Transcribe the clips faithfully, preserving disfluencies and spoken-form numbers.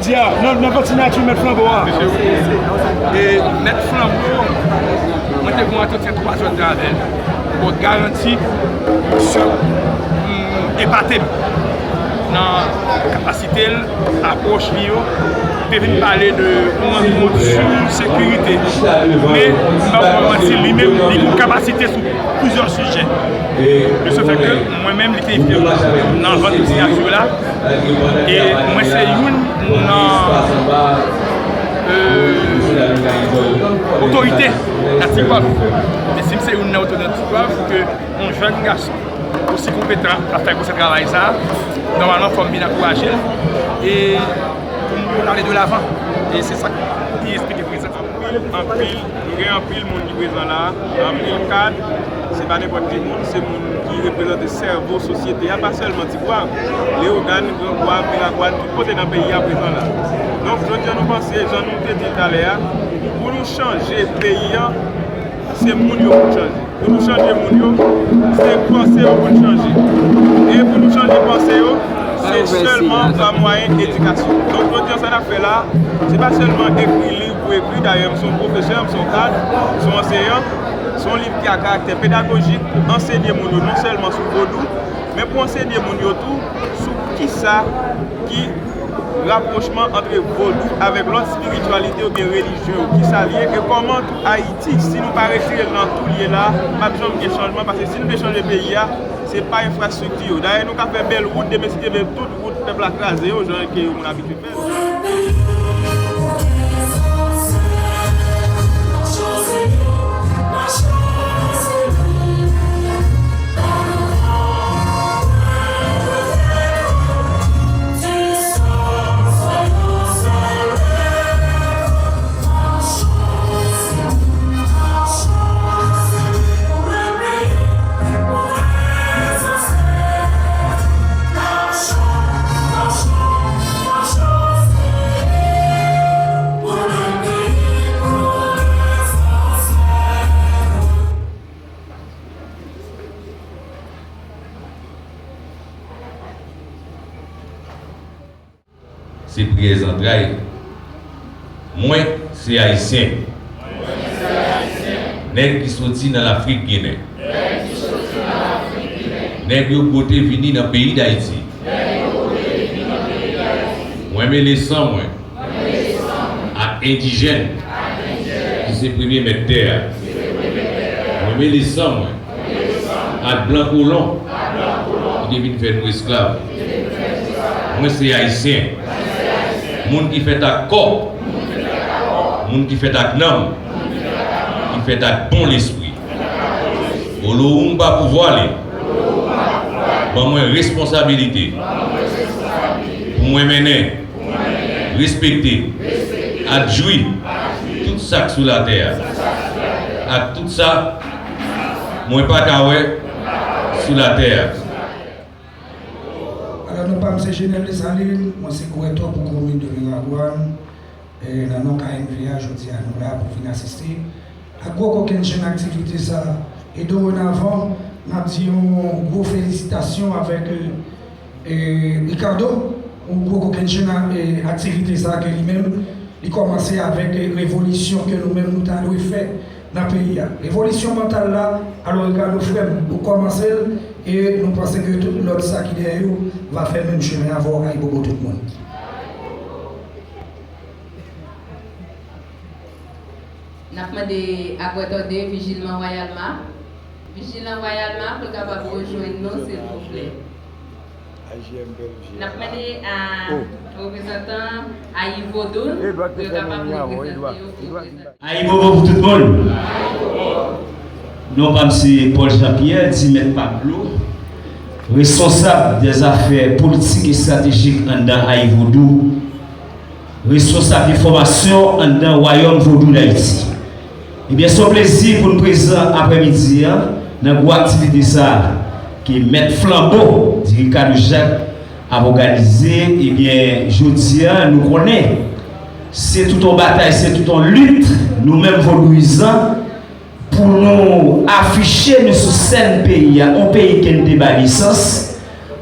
Jodi a, nan, nan kontinati Mèt Flanbo a. E Mèt Flanbo, mwen te gen yon antretyen twa zè tan avè l. Bon, garanti, misye, mm, epate m nan kapasite l, apwòch li yo. Te vin pale de yon rankont sou sekirite. Men, m pa pou manti, li menm, li gen kapasite sou plizyè sijè. De ce fait que, mwen menm, li te envite m nan vant de siyati la. E mwen se youn nan, euh, otorite nan Tigwav. E si m se youn nan otorite nan Tigwav, ke yon jèn gason osi konpetan ap fè gwo travay sa, nòmalman, fò m vin ankouraje l. E pou nou ale de lavan. E se sa ki esplike prezans. Anpil, nou gen anpil moun ki prezan la, anpil kad, se pa nenpòt ki moun, se moun ki reprezante sèvo sosyete a, pa sèlman Tigwav, Leyogàn, Grangwav, Miragwàn, tout kote nan peyi a prezan la. Donk, jodi a nou panse, jan nou te di l talè a, pou nou chanje peyi a, se moun yo pou n chanje. Pou nou chanje moun yo, se panse yo pou n chanje. E pou nou chanje panse yo, se sèlman pa mwayen edikasyon. Donk, jodi a, sa n ap fè la, se pa sèlman ekri liv pou ekri. Dayè, m se yon pwofesè, m se yon kad, m se yon anseyan. Se yon liv ki a karaktè pedagojik pou ansenye moun yo, non sèlman sou vodou, men pou ansenye moun yo tou sou kisa ki rapwochman ant vodou avèk lòt espirityalite oubyen relijyon yo, kisa l ye, e kòman tou Ayiti, si nou pa retire l nan tou l ye la, p ap janm gen chanjman, paske si nou vle chanje peyi a, se pa enfrastrikti yo. Dayè, nou ka fè bèl wout, demen si Dye vle, tout wout pèp la kraze yo, jan ke yo moun abitye fè l. Se priyè zantray. Mwen, se Ayisyen. Nèg ki soti nan Lafrik Ginen. Nèg yo pote vini nan peyi Dayiti. Mwen mele san mwen ak endijèn ki se premye mèt tè a. Mwen mele san mwen ak blan kolon ki te vin fè nou esklav. Mwen se Ayisyen. Moun ki fèt ak kò, moun ki fèt ak nanm, ki fèt ak bon lespri. Olowoumba pou vwale, ban mwen responsabilite pou mwen mennen, respekte ak jwi tout sa k sou latè a, ak tout sa mwen pa ka wè sou latè a. Alò, non pa m se Genel Desalin, mwen se gouvènè pou komin de Miragwàn. E, nan non K N V A, jodi a nou la pou vin asiste ak gwo kokennchenn aktivite sa. E dorenavan, n ap di yon gwo felisitasyon avèk, e, e, Ricardo, yon gwo kokennchenn a, e, aktivite sa ke li menm, li kòmanse avèk, e, revolisyon ke nou menm nou ta dwe fè nan peyi a. Revolisyon mantal la, alò Ricardo frè m, ou kòmanse l, e nou panse ke tout lòt sa ki dèyè yo va fè menm chemen avè w, ayibobo tout moun. N ap mande Agwètòde, Vijilan Wayalma. Vijilan Wayalma, pou l kapab rejwenn nou, silvouplè. N ap mande a reprezantan Ayi Vodoun pou yo kapab reprezante yo pou yo prezante. Ayibobo pou tout moun. Non pa m se Paul Jean Pierre, di Mèt Pablo, responsab dèzafè politik estratejik anndan Ayi Vodou, responsab de fòmasyon anndan Wayòm Vodou Dayiti. Ebyen, se yon plezi pou n prezan aprèmidi a nan gwo aktivite sa a ke Mèt Flanbo, di Ricardo Jacques, ap òganize. Ebyen, jodi a, nou konnen se tout yon batay, se tout yon lit, nou menm vodouyizan, pou nou afiche nou sou sèn peyi a, yon peyi ke n te bay nesans,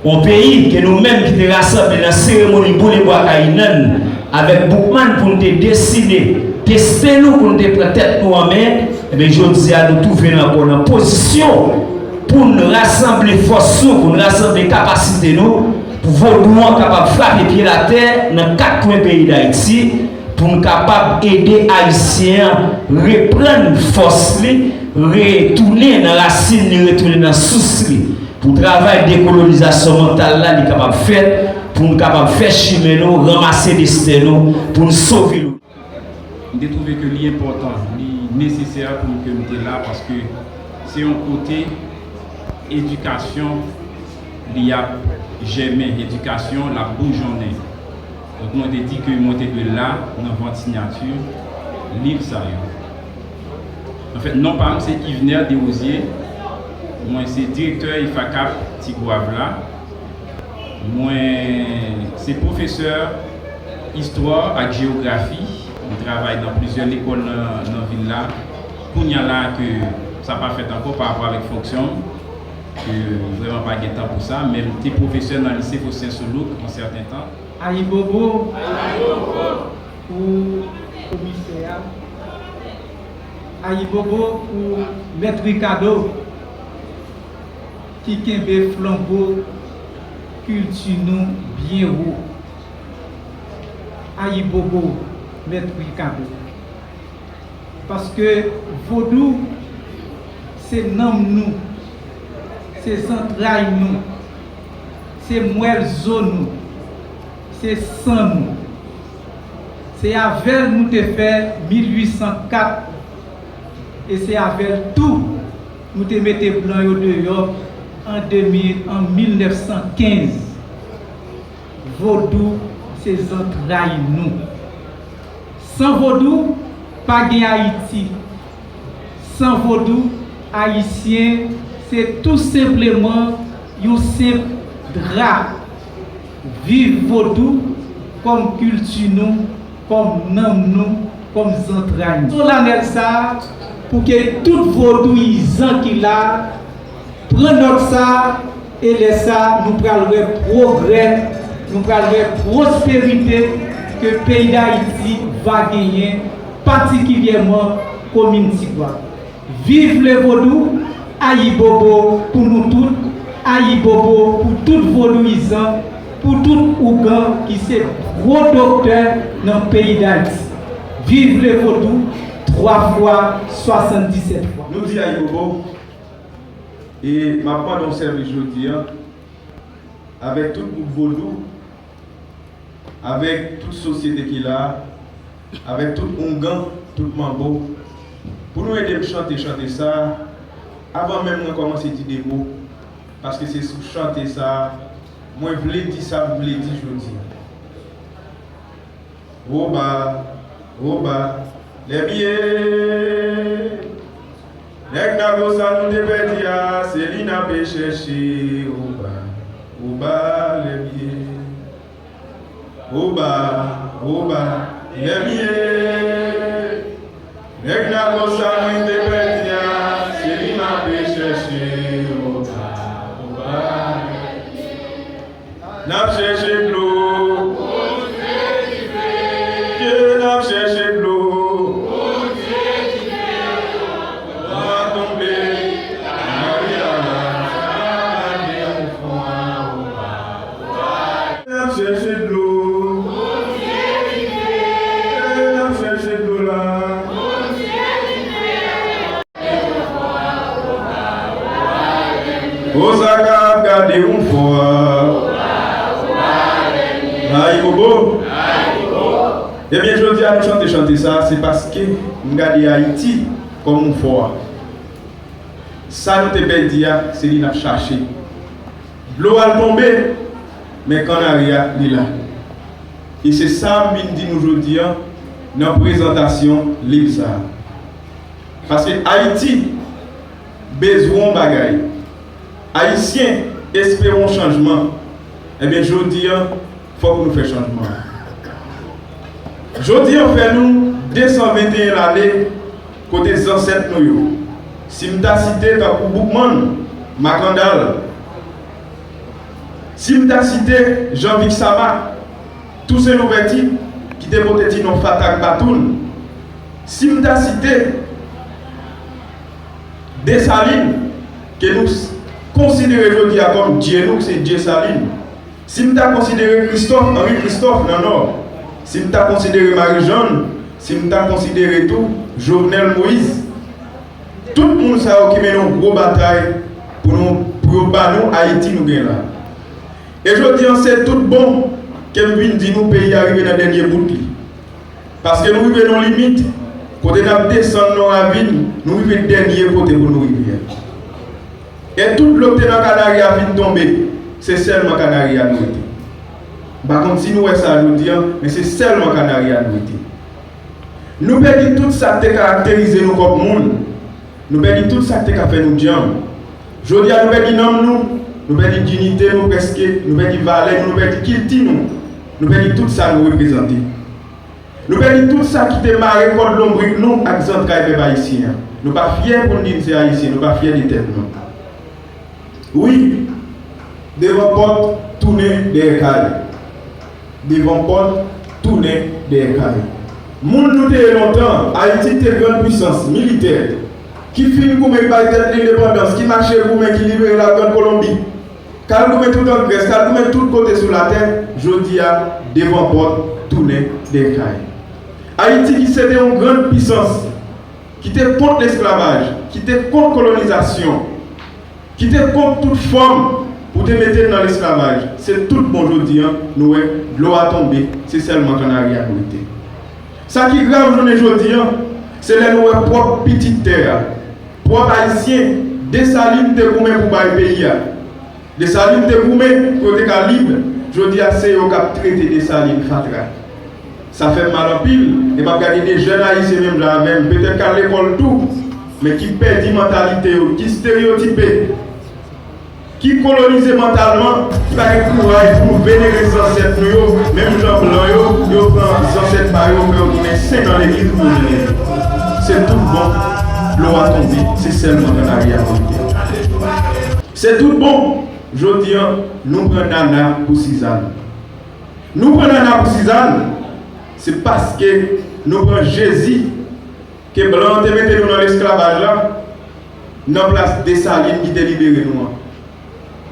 yon peyi ke nou menm ki te rasanble nan seremoni boule bwa Kayinann avèk Boukman pou n te deside desten nou, pou n te pran tèt nou an men, ebyen, jodi a, nou twouve n ankò nan pozisyon pou n rasanble fòs nou, pou n rasanble kapasite nou, pou vodou an kapab frape pye l atè nan kat kwen peyi Dayiti, pou n kapab ede Ayisyen an reprann fòs li, retounen nan rasin li, retounen nan sous li. Pou travay dekolonizasyon mantal la, li kapab fèt, pou n kapab fè chimen nou, ranmase desten nou, pou n sove nou. M te twouve ke li enpòtan, li nesesè pou m ke m te la, paske se yon kote edikasyon li ap jèmen, edikasyon l ap boujonnen. Donk, mwen te di ke mwen te dwe la nan vant siyati liv sa yo. Anfèt, non pa m se Yvener Desrosiers. Mwen se direktè EFACAP Tigwav la. Mwen se pwofesè istwa ak jewografi. Mwen travay nan plizyè lekòl nan, nan vil la. Kounye a la ke sa pa fèt ankò pa rapò avèk fonksyon m, ke vrèman pa gen tan pou sa, men m te pwofesè nan lise Faustin Soulouque yon sèten tan. Ayibobo pou komisè a. Ayibobo pou Mèt Ricardo ki kenbe flanbo kilti nou byen wo. Ayibobo, Mèt Ricardo. Paske vodou, se nanm nou, se zantray nou, se mwèl zo nou, se san nou. Se avè l nou te fè mil uit san kat, e se avè l tou nou te mete blan yo deyò an de mil, an mil nèf san kenz. Vodou se zantray nou. San vodou, pa gen Ayiti. San vodou, ayisyen se tou senpleman yon senp dra. Viv vodou kòm kilti nou, kòm nanm nou, kòm zantray nou. Solanèl sa a, pou ke tout vodouyizan ki la, pran nòt sa a, e lè sa a, nou pral wè pwogrè, nou pral wè pwosperite ke peyi Dayiti va genyen, patikilyèman komin Tigwav. Viv le vodou, ayibobo pou nou tout, ayibobo pou tout vodouyizan, pou tout ougan ki se gwo doktè nan peyi Dayiti. Viv le vodou, twa fwa swasanndisèt fwa. Nou di ayibobo, e m ap mande yon sèvis jodi a, avèk tout gwoup vodou, avèk tout sosyete ki la, avèk tout oungan, tout manbo, pou nou ede m chante chante sa a, avan menm mwen kòmanse di de mo, paske se sou chante sa a, mwen vle di sa m vle di jodi a. Oba, oba, lèbiyè. Nèg Nago sa nou te pèdi a, se li n ape chèche. Oba, oba, lèbiyè. Oba, oba, lèbiyè. Nèg Nago sa mwen te pèdi a, se li n ape chèche. Oba, oba, lèbiyè. N ap chèche dlo. Ke n ap chèche dlo. Van tonbe. Lari a la, sa gade yon fwa. N ap chèche dlo. Ke n ap chèche dlo la. Osaka ap gade yon fwa. Ayibobo. Ebyen, jodi a nou chante chante sa, se paske m gade Ayiti kòm yon fwa. Sa nou te pèdi a, se li n ap chache. Dlo a l tonbe, men kannari a, li la. E se sa m vin di nou jodi a nan prezantasyon liv sa a. Paske Ayiti bezwen yon bagay. Ayisyen espere yon chanjman. Ebyen, jodi a, fòk nou fè chanjman. Jodi a fè nou de san venteyen lane kote zansèt nou yo. Si m ta site tankou Boukman, Makandal, si m ta site Jan Vixama, Tousen Louvèti, ki te pote ti non Fatak Batoun. Si m ta site Desalin, ke nou s- konsidere jodi a kòm dye nou, se Dyesalin. Si m ta konsidere Kristòf, Anri Kristòf nan Nò, si m ta konsidere Marijàn, si m ta konsidere tou Jovenel Moïse, tout moun sa yo ki mennen yon gwo batay pou nou, pou yo ba nou Ayiti nou gen la. E jodi an, se tout bon ke m vin di nou peyi a rive nan dènye bout li. Paske nou rive nan limit, kote n ap desann nan ravin, nou rive dènye kote pou nou rive a. E tout dlo k te nan Kanari a fin tonbe, se sèlman Kanari a nou rete. M pa konn si nou wè sa jodi an, men se sèlman Kanari a nou rete. Nou pèdi tout sa k te karakterize nou kòm moun. Nou pèdi tout sa k te ka fè nou djanm. Jodi a, nou pèdi nanm nou, nou pèdi diyite nou prèske, nou pèdi valè nou, nou pèdi kilti nou, nou pèdi tout sa nou reprezante. Nou pèdi tout sa ki te mare kòd lonbrik nou ak zantray pèp ayisyen an. Nou pa fyè pou n di n se Ayisyen, nou pa fyè de tèt nou. Wi, devan pòt, tounen dèyè kay. Devan pòt, tounen dèyè kay. Moun nou te ye lontan, Ayiti te grann pwisans militè, ki fin goumen bay tèt li lendepandans, ki mache goumen, ki libere Lagrann Kolonbi, k al goumen tout an Grès, k al goumen tout kote sou latè, jodi a, devan pòt, tounen dèyè kay. Ayiti ki se te yon grann pwisans, ki te kont lesklavaj, ki te kont kolonizasyon, ki te kont tout fòm pou te mete n nan lesklavaj. Se tout bon jodi an, nou wè dlo a tonbe, se sèlman Kanari a nou rete. Sa ki grav jounen jodi an, se lè nou wè pwòp pitit tè a, pwòp Ayisyen, Desalin te goumen pou bay peyi a. Desalin te goumen pou yo te ka lib, jodi a se yo k ap trete Desalin fatra. Sa fè m mal anpil, e m ap gade de jèn Ayisyen menm jan avè m, petèt k al lekòl tou, men ki pèdi mantalite yo, ki estereyotipe, ki kolonize mantalman, ki pa gen kouraj pou nou venere zansèt nou yo, menm jan blan yo, yo pran zansèt pa yo, fè yo tounen sen nan legliz pou yo venere. Se tout bon, dlo a tonbe, se sèlman Kanari a monte. Se tout bon, jodi an, nou pran nana pou sizann. Nou pran nana pou sizann, se paske nou pran Jezi ke blan an te mete nou nan lesklavaj la, nan plas Desalin ki te libere nou an.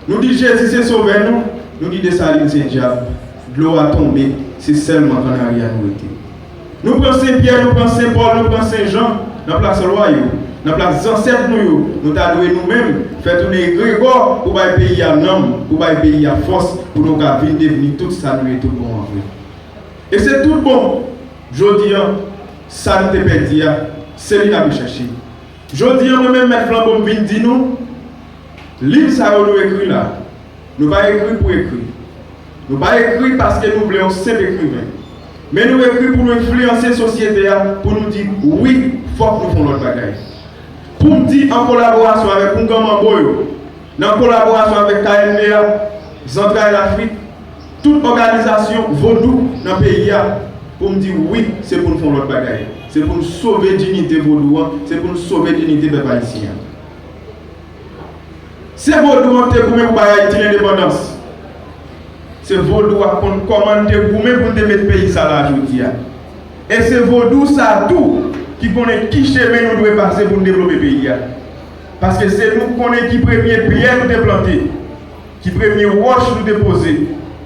Nou di Jezi se sovè nou, nou di Desalin se dyab. Dlo a tonbe, se sèlman Kanari a nou rete. Nou pran Sen Pyè, nou pran Sen Pòl, nou pran Sen Jan, nan plas lwa yo, nan plas zansèt nou yo, nou ta dwe nou menm fè tounen egregò pou bay peyi a nanm, pou bay peyi a fòs, pou nou ka vin devni tout sa nou ye tout bon an vre. E se tout bon, jodi an, sa n te pèdi a, se li n ap chèche. Jodi an, mwen menm, Mèt Flanbo, m vin di nou, liv sa yo nou ekri la, nou pa ekri pou ekri. Nou pa ekri paske nou vle yon senp ekriven. Men nou ekri pou nou enfliyanse sosyete a, pou nou di, wi, fòk nou fè yon lòt bagay. Pou m di, an kolaborasyon avèk oungan manbo yo, nan kolaborasyon avèk K N V A, Zantray Lafrik, tout òganizasyon vodou nan peyi a, pou m di wi, se pou n fè yon lòt bagay. Se pou n sove diyite vodou an, se pou n sove diyite pèp ayisyen an. Se vodou an ki te goumen pou bay Ayiti lendepandans. Se vodou a k konn kòman n te goumen pou n te met peyi sa la jodi a. E se vodou sa a tou ki konnen ki chemen nou dwe pase pou n devlope peyi a. Paske se nou k konnen ki premye pyè nou te plante, ki premye wòch nou te poze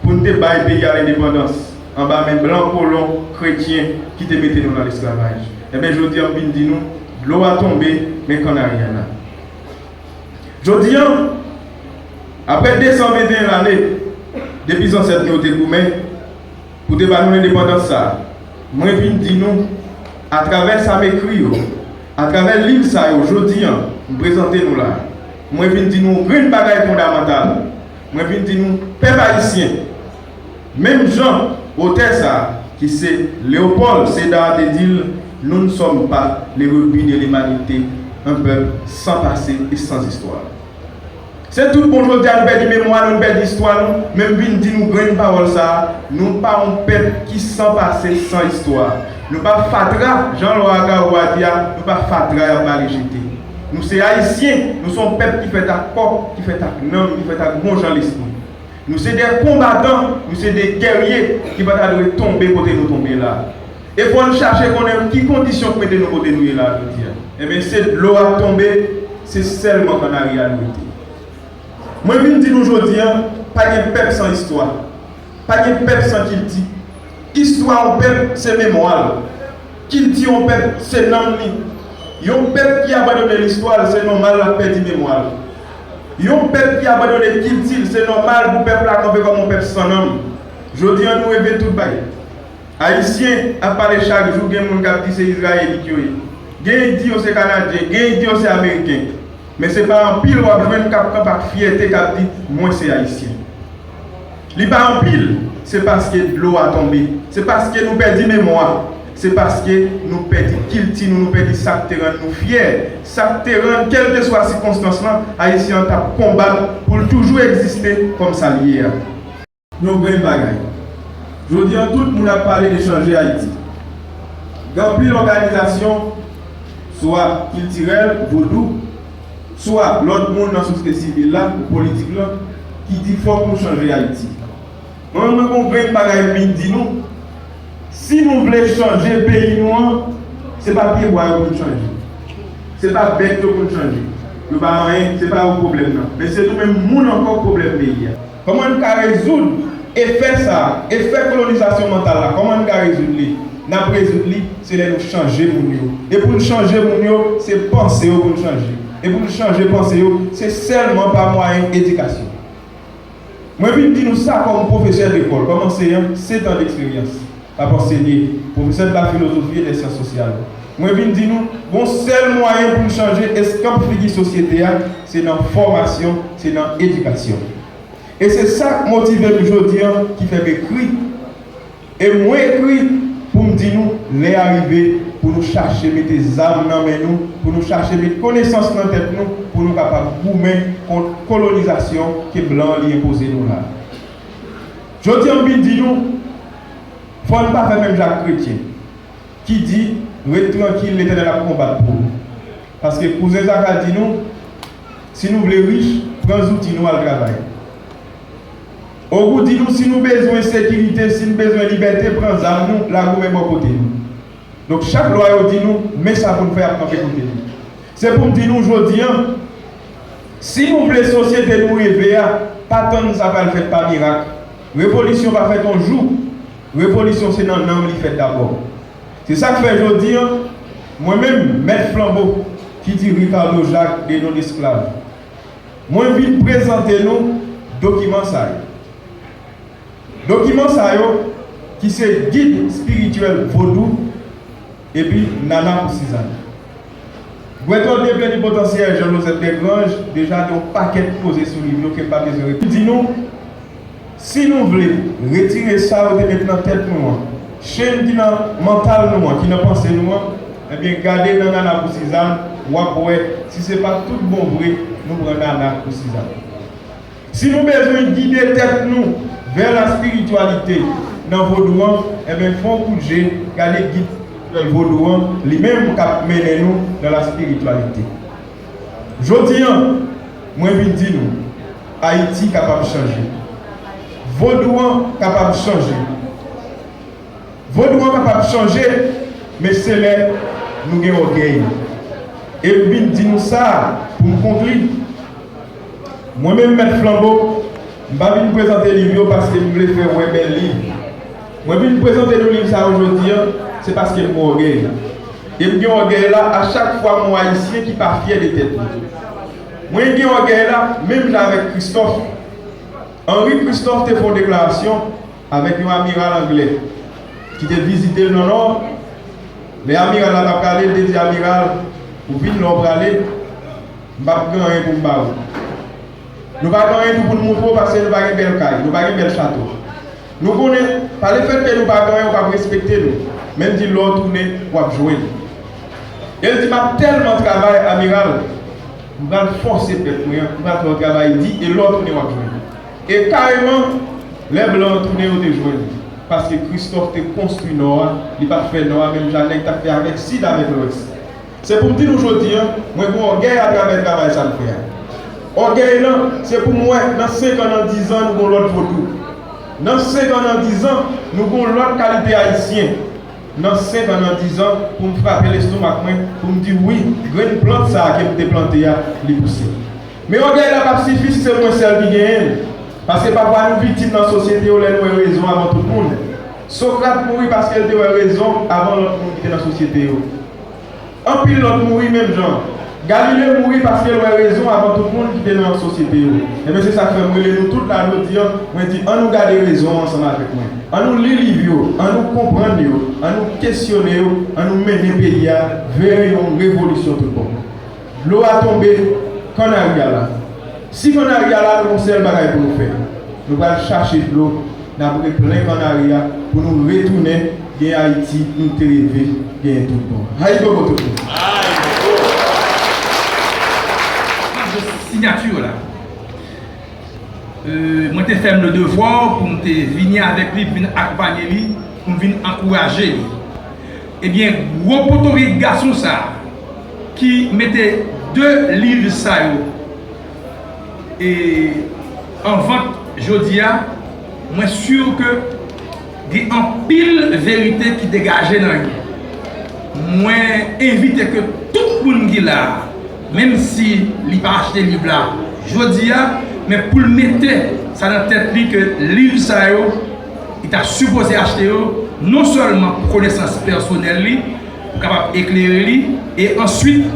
pou n te bay peyi a lendepandans anba men blan kolon kretyen ki te mete nou nan lesklavaj. Enben, jodi a, m vin di nou, dlo a tonbe, men kannari a la. Jodi a, apre de san venteyen lane depi zansèt nou yo te goumen, pou te ba nou lendepandans sa a. Mwen vin di nou, atravè sa m ekri yo, atravè liv sa yo, jodi a, m prezante nou la, mwen vin di nou yon grenn bagay fondamantal. Mwen vin di nou, pèp ayisyen, menm jan otè sa a, ki se Léopold Sédar te di l, nous ne sommes pas les rebuts de l'humanité, un peuple sans passé et sans histoire. Se tout bon jodi a nou pèdi memwa nou, nou pèdi istwa nou, men m vin di nou grenn pawòl sa a, nou pa yon pèp ki san pase, san istwa. Nou pa fatra, jan Lwa Agawou a di a, nou pa fatra y ap bale jete. Nou se Ayisyen, nou se yon pèp ki fèt ak kò, ki fèt ak nanm, ki fèt ak bon jan lespri. Nou se de konbatan, nou se de gèrye ki pa ta dwe tonbe kote nou tonbe la. E fò n chache konnen ki kondisyon k mete nou kote nou ye la jodi a. Ebyen, se dlo ap tonbe, se sèlman kannari a n rete. Mwen vin di nou jodi a, pa gen pèp san istwa. Pa gen pèp san kilti. Istwa yon pèp, se memwa l. Kilti yon pèp, se nanm li. Yon pèp ki abandone listwa l, se nòmal l ap pèdi memwa l. Yon pèp ki abandone kilti l, se nòmal pou pèp la kanpe kòm yon pèp san nanm. Jodi a, nou reve tout bagay. Ayisyen ap pale chak jou, gen moun k ap di se Izrayelit yo ye. Gen ki di yo se Kanadyen, gen ki di yo se Ameriken. Men se pa anpil w ap jwenn k ap kanpe ak fyète k ap di, "Mwen se Ayisyen." Li pa anpil, se paske dlo a tonbe. Se paske nou pèdi memwa. Se paske nou pèdi kilti nou, nou pèdi sa k te rann nou fyè. Sa k te rann, kèlkeswa sikonstans lan, Ayisyen an t ap konbat pou l toujou egziste kòm sa l ye a. Yon grenn bagay. Jodi a, tout moun ap pale de chanje Ayiti. Gen anpil òganizasyon, swa kiltirèl, vodou, swa lòt moun nan sosyete sivil la, ou politik lan, ki di fòk nou chanje Ayiti. Mwen, mwen gen yon grenn bagay m vin di nou. Si nou vle chanje peyi nou an, se pa pyebwa yo pou n chanje. Se pa bèt yo pou n chanje. Yo pa anyen, se pa yo pwoblèm nan. Men se nou menm moun ankò k pwoblèm peyi a. Kòman n ka rezoud efè sa a, efè kolonizasyon mantal la? Kòman n ka rezoud li? N ap rezoud li, se lè nou chanje moun yo. E pou n chanje moun yo, se panse yo pou n chanje. E pou n chanje panse yo, se sèlman pa mwayen edikasyon. Mwen vin di nou sa kòm pwofesè lekòl, kòm anseyan, sèt an deksperyans. L ap ansenye, pwofesè de la filozofi e dè syans sosyal. Mwen vin di nou, gon sèl mwayen pou n chanje eskanp figi sosyete a, se nan fòmasyon, se nan edikasyon. E se sa k motive m jodi a, ki fè m ekri. E mwen ekri pou m di nou, lè a rive pou nou chache mete zam nan men nou, pou nou chache met konesans nan tèt nou, pou nou kapab goumen kont kolonizasyon ke blan an li enpoze nou la. Jodi a, m vin di nou, fò n pa fè menm jan ak kretyen ki di, "Ret trankil, Letènèl ap konbat pou ou." Paske kouzen Zaka di nou, si nou vle rich, pran zouti nou al travay. Ogou di nou, si nou bezwen sekirite, si n bezwen libète, pran zam nou, lage w men bò kote nou. Donk, chak lwa yo di nou, men sa pou n fè, y ap kanpe kote nou. Se pou m di nou jodi a, si nou vle sosyete nou reve a, pa tann sa pral fèt pa mirak. Revolisyon pa fèt yon jou. Revolisyon se nan nanm li fèt dabò. Se sa k fè jodi a, mwen menm, mèt flanbo, ki di Ricardo Jacques, de non esklav, mwen vin prezante nou dokiman sa yo. Dokiman sa yo, ki se gid espirityèl vodou epi Nana pou Sizàn. Gwètòde plenipotansyè Jean Joseph Desgranges deja gen yon pakèt koze sou liv yo ke m pa bezwen repete. Di nou, si nou vle retire sa yo te met nan tèt nou an, chenn ki nan mantal nou an, ki nan panse nou an, ebyen, gade nan Nana pou Sizàn, w ap wè si se pa tout bon vre nou pran Nana pou Sizàn. Si nou bezwen gide tèt nou vè laspirityalite nan vodou an, enben, fè yon kout je, gade gid vodou an, li menm k ap mennen nou nan laspirityalite. Jodi a, mwen vin di nou, Ayiti kapab chanje. Vodou an kapab chanje. Vodou an kapab chanje, men se lè nou gen ògèy. E m vin di nou sa pou m konkli. Mwen menm, mèt flanbo, m pa vin prezante liv yo paske m vle fè wè bèl liv. Mwen vin prezante nou liv sa yo jodi a, se paske m gen ògèy. E m gen ògèy la a chak fwa m wè Ayisyen ki pa fyè de tèt li. Mwen gen ògèy la menm jan avèk Christophe. Henri Christophe te fè yon deklarasyon avèk yon amiral anglè ki te vizite l nan Nò. Lè amiral la t ap prale, l te di, "Amiral, ou vin lè w prale, m p ap gen anyen pou m ba ou. Nou pa gen anyen tou pou n montre w paske nou pa gen bèl kay, nou pa gen bèl chato. Nou konnen, pa lefètke nou pa gen anyen, ou p ap respekte nou. Men m di, lè w tounen, w ap jwenn." E l di, "M ap tèlman travay, amiral, m pral fòse pèp mwen an, m pral fè yon travay di, e lè w tounen, w ap jwenn." E kareman, lè blan an tounen, yo te jwenn li. Paske Christophe te konstwi Nò a, li pa t fè Nò a menm jan nèg t ap fè avèk Sid, avèk Lwès. Se pou m di nou jodi a, mwen gen ògèy atravè travay sa m fè a. Ògèy lan, se pou m wè nan senk an, nan diz an, nou gon lòt Vodou. Nan senk an, nan diz an, nou gon lòt kalite Ayisyen. Nan senk an, nan diz an, pou m frape lestomak mwen, pou m di wi, grenn plant sa a ke m te plante a, li pouse. Men ògèy la p ap sifi si se mwen sèl ki genyen l. Paske pafwa nou viktim nan sosyete yo lè nou wè rezon avan tout moun. Sokrat mouri paske l te wè rezon avan lòt moun ki te nan sosyete yo. Anpil lòt mouri menm jan. Galile mouri paske l wè rezon avan tout moun ki te nan sosyete yo. Enben, se sa k fè m rele nou tout la jodi a, mwen di, ann nou gade rezon ansanm avèk mwen. Ann nou li liv yo, ann nou konprann yo, ann nou kesyone yo, ann nou mennen peyi a vè yon revolisyon tout bon. Dlo a tonbe, kannari a la. Si kannari a la, nou gon sèl bagay pou nou fè. Nou pral chache dlo, n ap replen kannari a pou nou retounen gen Ayiti nou te reve genyen tout bon. Ayibobo tout moun! Sinyati yo la. Euh, mwen te fè m le devwa pou m te vini avèk li, pou vin akonpaye li, pou m vin ankouraje li. Ebyen, gwo potorik gason sa a ki mete de liv sa yo e an vant jodi a, mwen si ke gen anpil verite ki degaje nan li. Mwen envite ke tout moun ki la a, menm si li pa achte liv la jodi a, men pou l mete sa nan tèt li ke liv sa yo, li ta sipoze achte yo, non sèlman pou konesans pèsonèl li, pou kapab eklere li, e answit,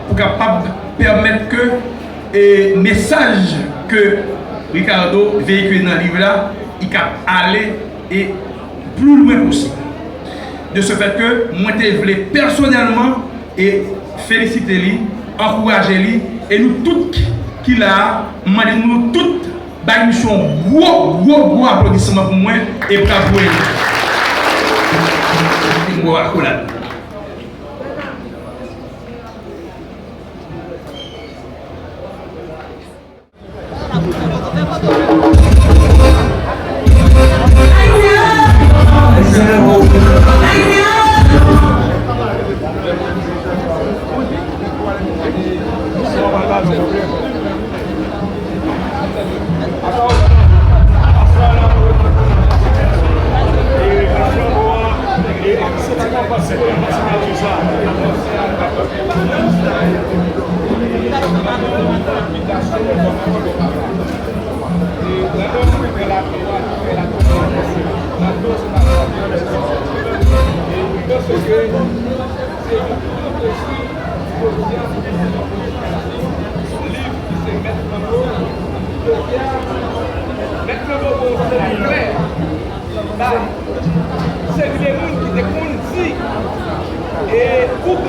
pou kapab pèmèt ke, e, mesaj ke Ricardo veyikile nan liv la, li kab ale e pli lwen posib. De ce fait que mwen te vle pèsonèlman e felisite li, ankouraje li, e nou tout ki, ki la a, m mande nou tout bay misye yon gwo, gwo, gwo aplodisman pou mwen e bravo li. Yon gwo akolad. Mèt Lanbobo se yon frè. Ba, se li de moun ki te konn di, e, gwoup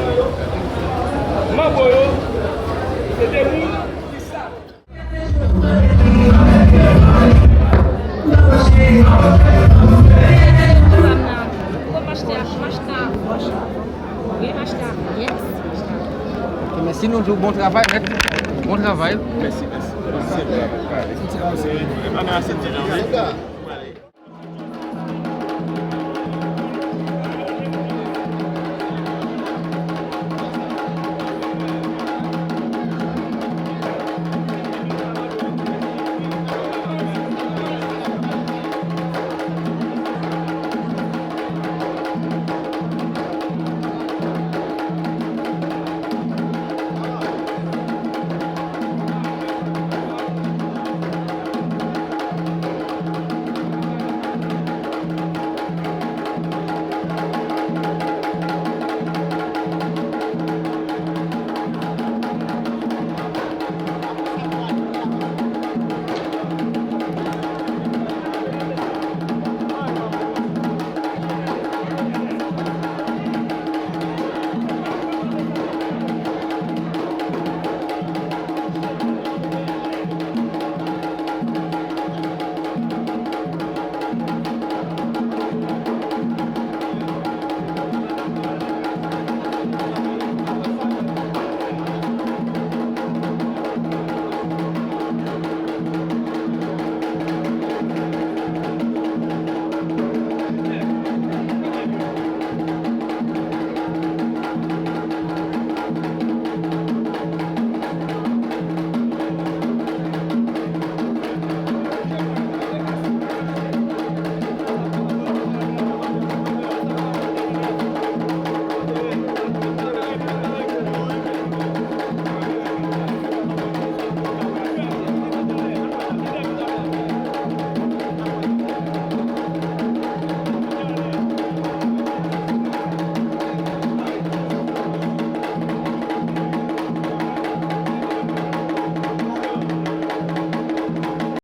manbo yo, se de moun ki sa. Ok, mèsi nou tou, bon travay, mèt. Bon travay. Mèsi, mèsi. Mèsi.